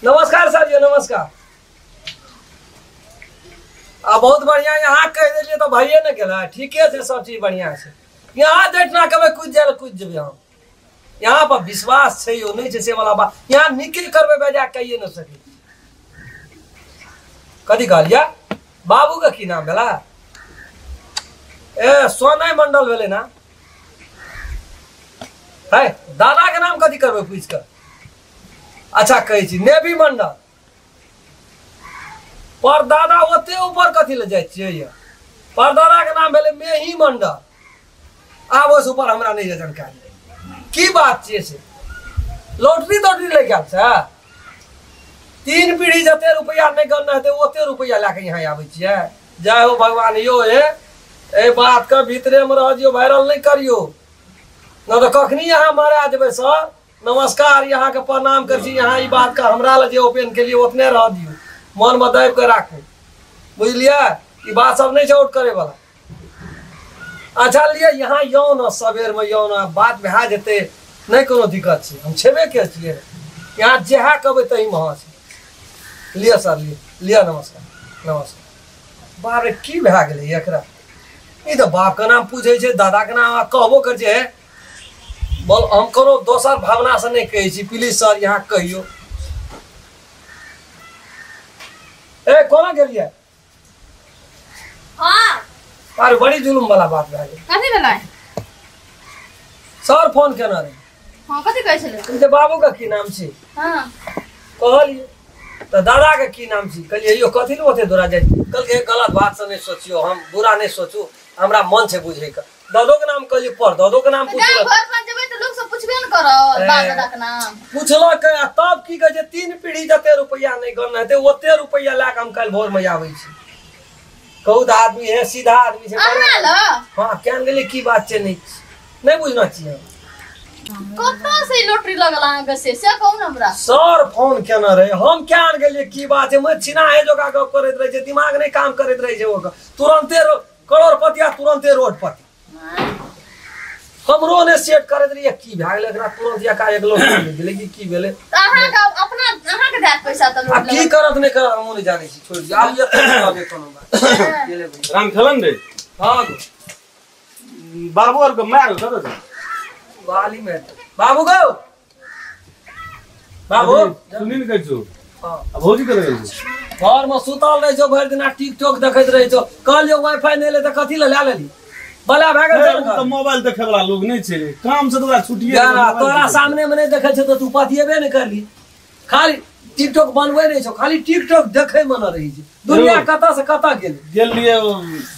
नमस्कार सर जी, नमस्कार। आ बहुत बढ़िया, यहाँ कहि देलियै तऽ भइए ने गेलै। ठीके छै, सब चीज बढ़िया छै। यहाँ जेठना कहबै कुदि जाय कुदि जेबै हम। यहाँ पर विश्वास छै यो नहि छै से वाला बात। यहाँ निके करबै बेजा कहिए नहि सकै। कथी कहलियै? बाबू के की नाम भेला? ए सोनाई मंडल भेलै ना। है दादा के नाम कथी करबै पूछि कऽ? अच्छा कहै छी नेवी मंडल। पर दादा ओते ऊपर कथी लए जाइ छियै? यऽ परदादा के नाम भेलै मेही मंडल। आब ओहिसँ ऊपर हमरा नहि यऽ जानकारी। की बात छियै से? लॉटरी तोटरी लए गेल छै? 3 पीढ़ी जते रुपैआ नहि गणना हेतै ओते रुपैआ लए कऽ यहाँ आबै छियै। जय हो भगवान यो। हे एहि बातके भीतरेमे रह दियौ, वायरल नहि करियौ, न तऽ कखनी अहाँ मारा जेबै। सर नमस्कार, यहाँके प्रणाम करै छी। यहाँ ई बातके हमरा लए जे ओपन केलियै ओतने रह दियौ, मनमे दाबि कऽ राखू, बुझलियै? ई बात सब नहि छै आउट करैवला। अच्छा लिए यहाँ यौ ने, सबेरमे यौ ने, बात भए जेतै, नहि कोनो दिक्कत छै। हम छेबे के छियै, यहाँ जएह कहबै तहीमे हँ छै। लिअ सर, लिअ लिअ, नमस्कार नमस्कार। बाप रे, की भए गेलै एकरा? ई तऽ बापके नाम पूछै छै, दादाके नाम आ कहबो करै छै। हे बोल, हम कोनो दोसर भावनासँ नहि कहै छी, प्लीज सर यहाँ कहियौ। ए कोना गेलियै? हाँ अरे बड़ी जुलुम वाला बात भए गेल। कथी भेलै? सर फोन केना रहै। हाँ कथी कहै छलै? जे बाबू के की नाम छी? हाँ कहलियै तऽ दादा के की नाम छी? कहलियै यौ कथी लए ओते दौड़ा जाइ? कहलकै गलत बात से नहि सोचियौ, हम बुरा नहि सोचू, हमरा मन छै बुझैके। दादो के नाम कहलियै, पर दादो के नाम पुछलक। घर पर जेबै तऽ लोक सब पुछबे ने करत बाप दादा के नाम पुछलक। आ तब की कहै छै, 3 पीढ़ी जते रुपैआ नहि गणना हेतै ओते रुपैआ लए कऽ हम काल्हि भोरमे आबै छी। कहू तऽ आदमी है, सीधा आदमी छै। अहाँ ल हाँ केहन गेलै, की बात छै? नहि नहि बुझना छियै हम। कतऽ से लॉटरी लगल अहाँके से कहू ने हमरा। सर फोन केने रहै, हम केहन गेलियै, की बात छै? मैं छिना हे जोका गप करैत रहै छै, दिमाग नहि काम करैत रहै छै ओकर। तुरन्ते करोड़पति आ तुरन्ते रोडपति। हमरो ने सेट करैत रहियै, की भए गेलै एकरा? तुरन्त एकाएक लॉटरी गेलै कि की भेलै? तऽ अहाँके अपना अहाँके देत पैसा तऽ आ की करत नहि करत हमहूँ नहि जानै छी, छोड़ि दियौ। आब एते कोनो बात गेलै भैया। राम खेलन रे। हाँ बाबू और के मार कतऽ छै? बाली में बाबू गो, बाबू सुनी ने कहै छौ। हाँ आ भौजी कतऽ गेल छौ? घर में सुतल रहै छौ भरि दिना, टिकटॉक देखैत रहै छौ। कहलियौ वाईफाई नहि ले तऽ कथी लए लेली? बला भए गेल ओ छै तऽ मोबाइल देखै वाला लोग नहि छै, काम से तऽ ओकरा छुट्टिए तोरा सामने में नहि देखै छौ तऽ तू पतियेबे नहि करली। खाली टिकटॉक बनबै नहि छौ, खाली टिकटॉक देखै मे न रहै छै। दुनिया कतऽ से कतऽ गेलै। गेल रहियै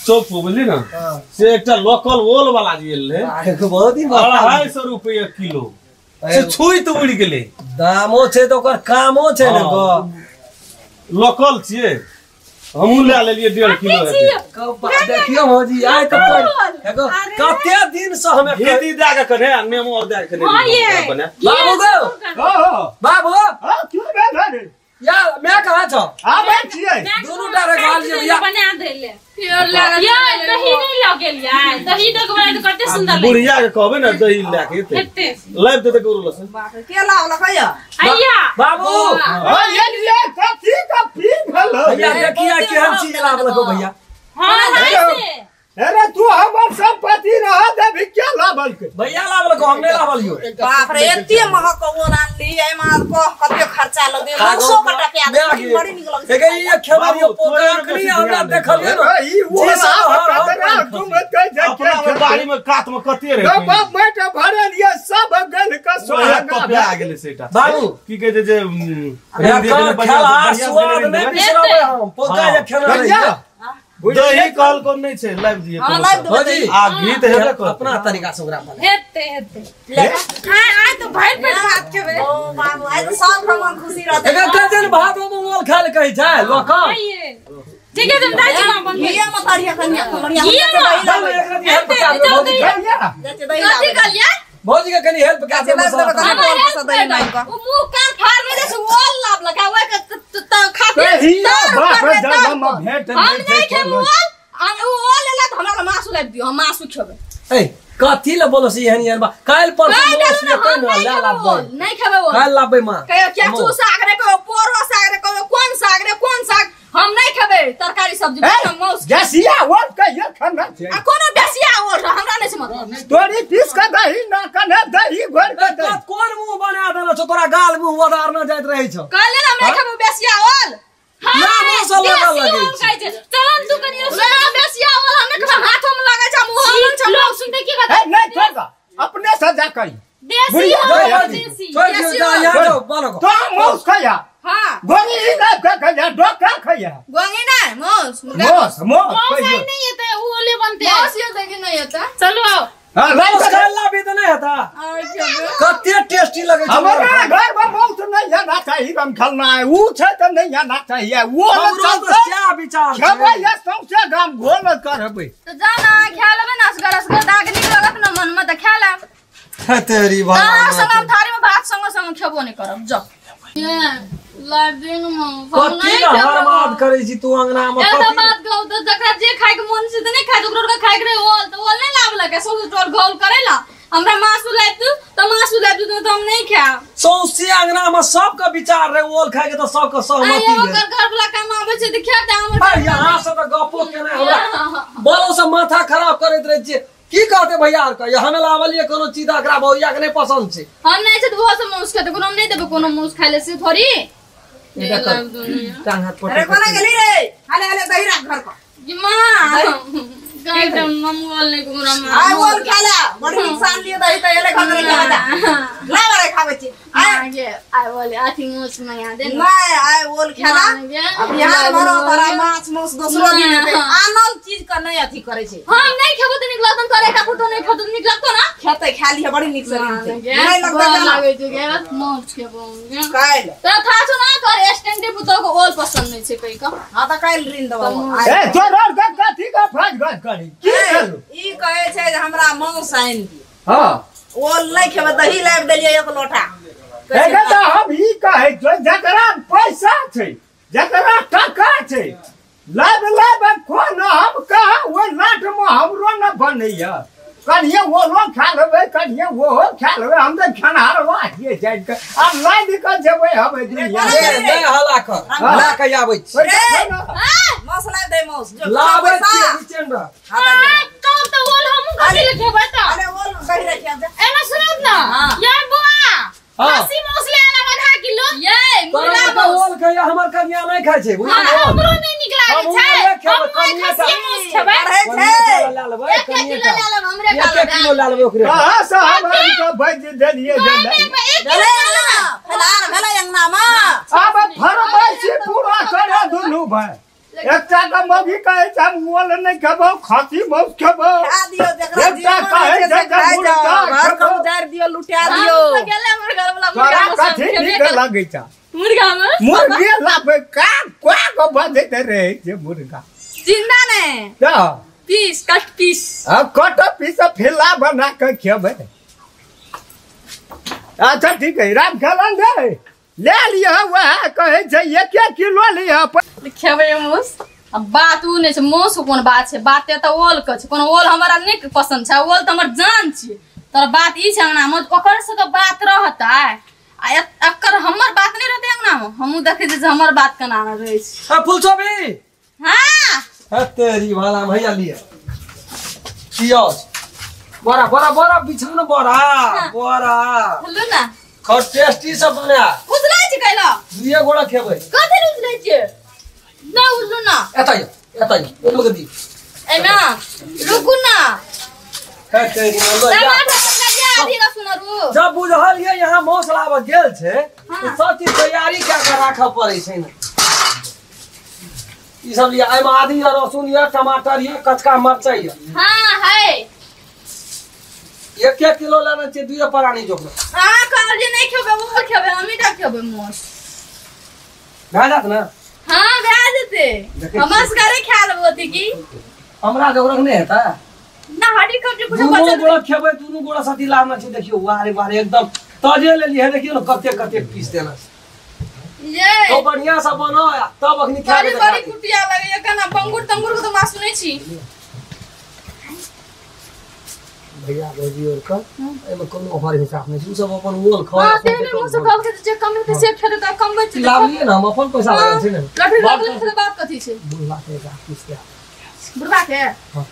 चौक पर, बुझली ने, से एकटा लोकल ओल वाला जे गेल रहै, बहुत ही 250 रुपया किलो, से छुई तऽ उड़ि गेलै। दामो छै तऽ ओकर कामो छै ने। लोकल छियै, हमहूँ लए लेलियै 1.5 किलो। देखियौ भौजी, आइ तऽ कते दिन से हम घी दए कऽ कने आ नेमो आर दए कऽ कने। बाबू गो, बाबू यार मैं कहाँ छौ? दुनू टा रे कहलियै भैया बना देले। दही नहि लऽ गेलियै, दही दऽ के बना कते सुंदर लगै। बुढ़िया के कहबै ने दही लए के एतै, लाबि देतै ककरो लग। बाप रे, केला वाला खैया हैया बाबू। कथी का पी भेल भैया? देखिया केहन चीज लाबलको भैया। हां से अरे तू हमर संपत्ति रह देबी, क्या लाबलकै भैया? लाबलको, हम नहि लाबलियो। बाप रे, एते महग ओल आनली, एहिमे कह कते खर्चा लगतै, 200 टका दे, बड़ी नीक लगै छै। ई खेबारियो पोखरी हमरा देखलियै ने, ई ओ अपना बाड़ी में कात में कते रहे बाप माटि भरल ये सब गल के सोहा कपड़ा गेलै सेटा। बाबू की कहै छै जे खेला स्वाद नहि बिसरबै हम, पोका जे खेना रहियै। दही कहल कोन नहि छै, लाबि दियै। हां लाबि देबै। आ घी तऽ हेबे करतै अपना तरीका से ओकरा बना। हेतै हेतै। हां आइ तऽ भरि पेट भात खेबै। ओ बाबू, आइ तऽ सब के मन खुशी रहतै। एकर कतेक भात मे मोल खाय ले कहै छै लोक। ठीक है, तुम दाई जी बन घिए मत हरिया कन्या बढ़िया। कथी कहलियै? भौजी के कनी हेल्प कए दे। ओ मुंह कान फाड़ में जे ओल लाबलक आ ओइ के त खातिर बाप रे, जब हम भेंट हम नहि खेब ओल। आ ओ ओल लेला तऽ हमरा मासु लाबि दियौ, हम मासु खेबै। ए कथी ले बोलो सी एहन एहन बा? काल्हि परसू मौसी एतै ने, लए लाबबै। नहि खेबै ओल, काल्हि लाबबै माँ। कहियो केचू साग रे, कहियो पोरो सब्जी हम मांस जसिया ओल कहियो खाना छै आ कोनो बेसिया ओल हमरा नहीं छै मतलब तोरी पीस के दही ना कने दही घोर के दही कोन मुंह बना देलो छौ तोरा गाल मुंह ओदार न जाइत रहै छौ कहले हमरा खेबो बेसिया ओल ना मौसा लगल लगै छै चलन तू कनी ना बेसिया ओल हमने खेबो हाथो में लागै छै मुंह में छै लोग सुनते की कहत ए नहीं छोड़ अपने सजा करी देसी हो देसी छोड़ दियो यहाँ जाओ बनो तो मौस खैया हां गोंगी ना खैया डोका खैया गोंगी ना मौस मौस मौस मौस नहीं हेतै उ ओले बनते मौस ये देखि नहीं हेतै चलो आओ हां मौस खाला भी त नहीं हेता कते टेस्टी लगै छै हमरा घर में मौस नहीं आना चाहिए हम खलना है ऊ छै त नहीं आना चाहिए वो चलते क्या विचार खेबै या सौंसे गाम घोल करबै त जा ना खा लेबै ना असगर असगर दाग निक लगत ना मन में त खा लेब तेरी भाई संग हम थारी में भात संग संग खेबो नहीं करब जा ये लाइव दिन में कथी ला हरमाद करै छी तू अंगना में एता बात कहू त जकरा जे खाय के मन से त नहीं खाय ओकरो के खाय के रहे ओल त ओल नहीं लावलक सौंसे टोल घोल करेला हमरा मासु लाइब दू त मासु लाइब दू त हम नहीं खाएब सौंसे अंगना में सबके विचार रहे ओल खाय के त सबके सहमति है ओकर घर वाला काम आबै छै त खेतै हमर यहाँ से त गपो केने हमरा बोलो से माथा खराब करैत रहै छी की कहते भैया आर के हमे लावलिए कोनो चीज एकरा भैया के नहीं पसंद छै हम नहीं छै त ओहो से मांस खेतै कोनो हम नहीं देबै कोनो मांस खाय ले से थोड़ी टांग हाथ अरे कोना गेली रे हाले हाले दही राख घर पर कि मां गाय त मम ओल नहीं कोनो मां आय ओल खाला बड़ी नुकसान लिए दही त एले घर में खा जा ला बरे खाबै छी आय गे आय ओल अथी मांस मंगा दे नहीं आय ओल खाला अब बिहार भरो तोरा माछ मांस दोसरो दिन हेतै आनल चीज के नहीं अथी करै छै हम नहीं खेबो त निक लगतन तोरे का फोटो नहीं खेबो त निक लगतो ना खेतै खा लिहे बड़ी नीक से नहीं लगतै लागै छै गे माछ खेबो काइल त था छौ ना तोर स्टैंड पुतो को ओल पसंद नहीं छै कहि का हां त काइल ऋण देबो ए तोर और के कथी का फाज गाज करी की खेलू ई कहै छै जे हमरा मांस आनि दिय हां ओल नहीं खेबै दही लाबि देलियै एक लोटा एके त हम ई कहै छै जकरा पैसा छै जकरा टका छै लाब लाब कोन हम कहा ओइ लाट में हमरो न बनैया कनिये ओलो खा लेबै कनिये ओहो खा लेबै हम त खेनहारवा छियै जाइत के आ लादि के जेबै हम दुनिया नहीं हला कर ला के आबै छी मांस लाबि दे मांस लाबै छी निचेन रह कब त ओल हमहु कथी ले खेबै त अरे ओल दही रखिया जा एमे सुनू ना यार बुआ खसी मांस ले आना आधा किलो ये मुर्गा मांस ओल खैया हमर कनिया नहीं खाय छै हमरो नहीं निक लागै छै हम खसी मांस खेबै छै ला लेबै एक किलो ला लेब हमरे खा एक किलो ला लेबै ओकरे कहां से हम के भेज देलियै भेलै फैलार भेलै अंगना में आब फरमाइशी पूरा करे दुनू भाई एकटा के मौगी कहै छै हम ओल नहीं खेबौ खसी मांस खेबौ खा दियो जकरा एकटा कहै छै जे मुर्गा घर के उजारि दियो लुटा दियो गेलै हमर घर वाला तोरा कथी नीक लगै छै मुर्गा में मुर्गे लाबै का क्वा के बजैत रहै छै मुर्गा जिंदा ने त पीस कट पीस अब कट पीस फिला बना के खेबै अच्छा ठीक है राम खेलन दे ले लिया वह कहै छै एक एक किलो लिया खेबै मांस अब बात उ नहीं छै मांस कोन बात छै बात त ओल के छै कोनो ओल हमरा नहीं पसंद छै ओल त हमर जान छै तोर बात ई छै अंगना में ओकर सबके बात रहतै आ एकर हमर बात नहीं रहतै अंगना में हमहु देखै छियै जे हमर बात केना रहै छै ए फुलछोबी हां हे तेरी भाला भैया लिया पियाज बड़ा बड़ा बड़ा बिछौना बड़ा बड़ा बोलू ना खर टेस्टी सब बना उजलै छै कैला दुइये गोड़ा खेबै कथी उजलै छै ना उजलू ना एतय एतय ओमे के दी एना रुकू ना हे तेरी टमाटर लगिया आधी रसुन रू जब बुझल ये यहाँ मांस लाबऽ गेल छै तऽ सब चीज तैयारी कए के राखऽ पड़ै छै ने ई सब लिअ एहिमे आदी यऽ रसुन यऽ टमाटर यऽ कचका मरचाइ यऽ हां है एक एक किलो लेने छियै दुइये प्राणी जोकर अहाँ कहल जे नहीं खेबै ओहो खेबै हमही टा खेबै मांस भए जायत ने हां भए जेतै हम असगरे खा लेबै ओते की हमरा जोगरक नहि हेतै ना हड्डी कब्जी कुछ दुनू बचल गोड़ा खेबै दुनू गोड़ा साथी लाबना छै देखियौ वारे वारे एकदम ताजे लेलियै देखियौ ने कते कते पीस देना छै ये तो बढ़िया से बना तब अखनी खा बड़ी के बड़ी कुटिया लगैया केना बंगुर तंगुर के तो मासु नहीं छी भैया भौजी और का एमे कोनो ओवर हिसाब नहीं छै। उ सब अपन ओल खाओ। हां ते ने मुंह से कहल के जे कम हेतै से खेतै त कमबै छै। लाबलिए ना हम अपन पैसा लागल छै ने। लॉटरी लगल छै त बात कथी छै? 2 लाख एक पीस के बुढ़वा के। हां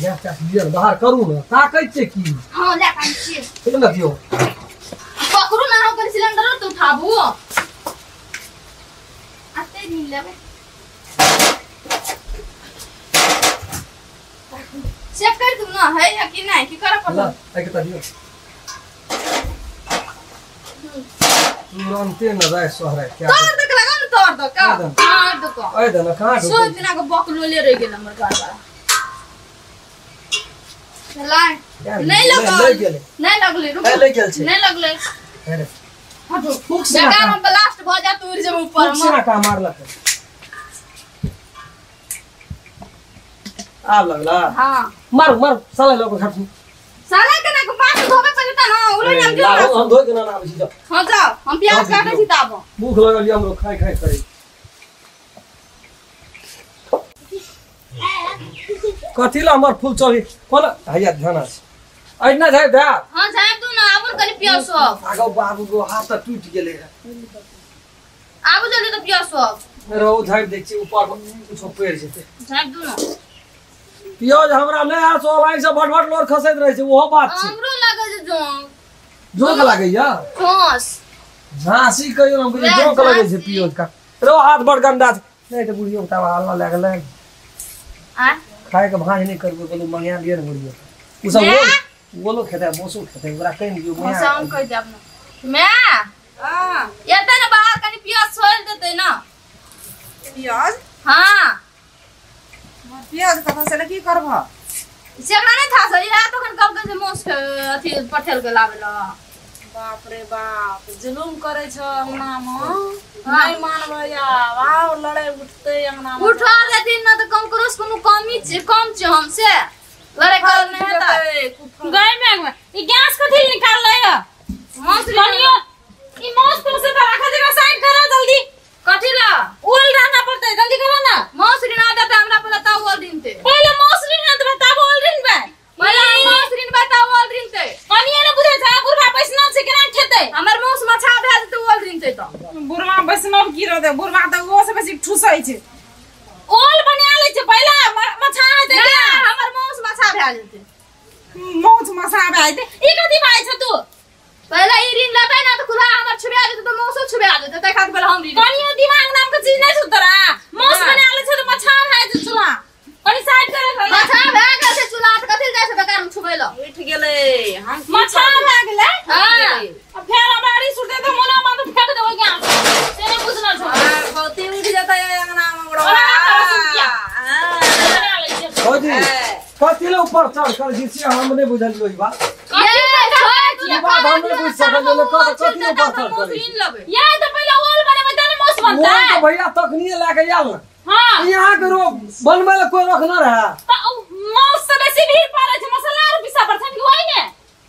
जा जा लिअ बाहर करू ना ताकै छै की। हां ले कान छी ठीक ना दियो पकड़ू ना हम कनि सिलेंडर तो उठाबू आते नहीं लेबै। चेक कर दू ना है या कि नहीं की करऽ पड़त? ला एक त दियो तुरंते न जाय सोहरा क्या तोड़ दक लगा न तोड़ दक हां दक ओए दन कहां सो दिना के बकलोले रह गेल हमर घर वाला। लाय नहीं लगल नहीं लगले रुक नहीं गेल छै नहीं लगले। अरे हटो फूक से बेकार हम ब्लास्ट भ जा तोड़ जेब ऊपर फूक से ना का मारलक आब लगला। हां मार मार साला लोग खट साला के ना पास धोबे पड़ता ना उले नाम के हम धोइ के ना आबै छी। जाओ हां जाओ हम प्याज काटे छी ताब भूख लगल या हमरो खाय खाय करै कथी ला हमर फूल चढ़ी कोन हैया ध्यान আছে अइना जाय दा। हां जाय तू ना आबो कनि प्याज सब आगो बाबू गो हाथ त टूट गेलै। आबो जल्दी त प्याज सब रो झाड़ि दै छी ऊपर कुछो पड़ि जेतै। झाड़ि दू ना प्याज हमरा नहि आस ओलाई से भटभट लोर खसैत रहै छै ओहो बात छै। हमरो लागै छै जोंक जोंक लागैया झांस झांसी कहियो हम बुझै जोंक लगै छै प्याज का रो हाथ बड़ गंदा छै। नहीं त बुढ़ियो के तावा हल्ला लागल आ खाय के भाँज नहीं करबो बोलू मंगा लिअ ने बुढ़ियो उ सब बोलो खेतै मोसो खेतै ओकरा कहि दियौ मोसा हम कहि देब ना मैं हां एते ने बाहर कनि प्याज छोड़ देतै ना प्याज। हां प्याज कथा से की करब से हमरा नहीं था सही रात तखन कब के मोस अथी पठेल के लाबे ल। बाप रे बाप जुलुम करे छ अंगना में नहीं मानबै आब लड़ाई उठते अंगना में उठा देथिन ना त कम करोस कोनो कमी छै कम छै हमसे लड़ाई करल नहीं हेतै। गए में ई गैस कथी निकाल ले मौस कनियो ई मौस तो से राखा जगह साइड करा जल्दी कथी ला ओल रहना पड़तै जल्दी करा ना मौस ऋण देते हमरा पर बताओ ओल ऋण ते पहिले मौस ऋण ना बताओ ओल ऋण बा पहिले मौस ऋण बताओ ओल ऋण ते कनियो ने बुझै छै बुढ़वा बैसना छै केना खेतै हमर मौस मछा भए जेतै ओल ऋण ते त बुढ़वा बैसना की रहतै बुढ़वा त ओ से बेसी ठुसै छै ओल बना लै छै पहिले मछा हेतै ना हमर मौस मछा भए जेतै मौस मछा भए जेतै ई कथी भाई छै तू पहिले ई ऋण लेबै ना त खुला हमर छुबा जेतै त मौसो छुबा जेतै तै खातिर पहिले हम ऋण कनियो दिमाग नाम के चीज नै छै तोरा मौस बना लै छै त मछा भए जेतै चूल्हा कनि साइड करे मछा भए गेल छै चूल्हा त कथी जाइ छै बेकार में छुबै ल उठ गेलै हम मछा भए गेलै हां आ फेर हमरा री सुते त मोना मान त फेंक देबै गैस से नै बुझना छै हां बहुते उठ जेतै अंगना में बड़वा हां भौजी कथी ले ऊपर चढ़ कर छी से हम नै बुझलियो ई बात ये बात हम नहीं बुझ सकलियो कथी ले ऊपर चढ़ कर या त पहिले ओल बनेबै त ने मौस बनतै ओल त भैया तखनिए लए के आयल ना। हां यहाँ के रो बनबै ले कोई रखना रहा त मौस से बेसी भीड़ पड़ै छै मसाला आर पिसा पड़ै छै कि ओइ ने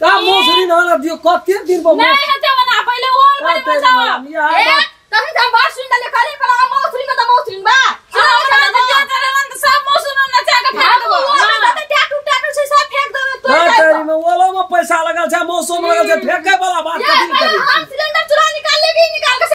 त मौस ऋण आना दियो कते दिन पर नहीं हेतै बना पहिले ओल बनेबै जाओ ए तखन त हम बात सुन ले खाली पला मौस ऋण त मौस ऋण बा सब मौस नचा के फेंक देबो ओल में त टैटू टैटू छै सब फेंक देबै तोरी में ओलो में पैसा लगल छै मौसम लगल छै फेंके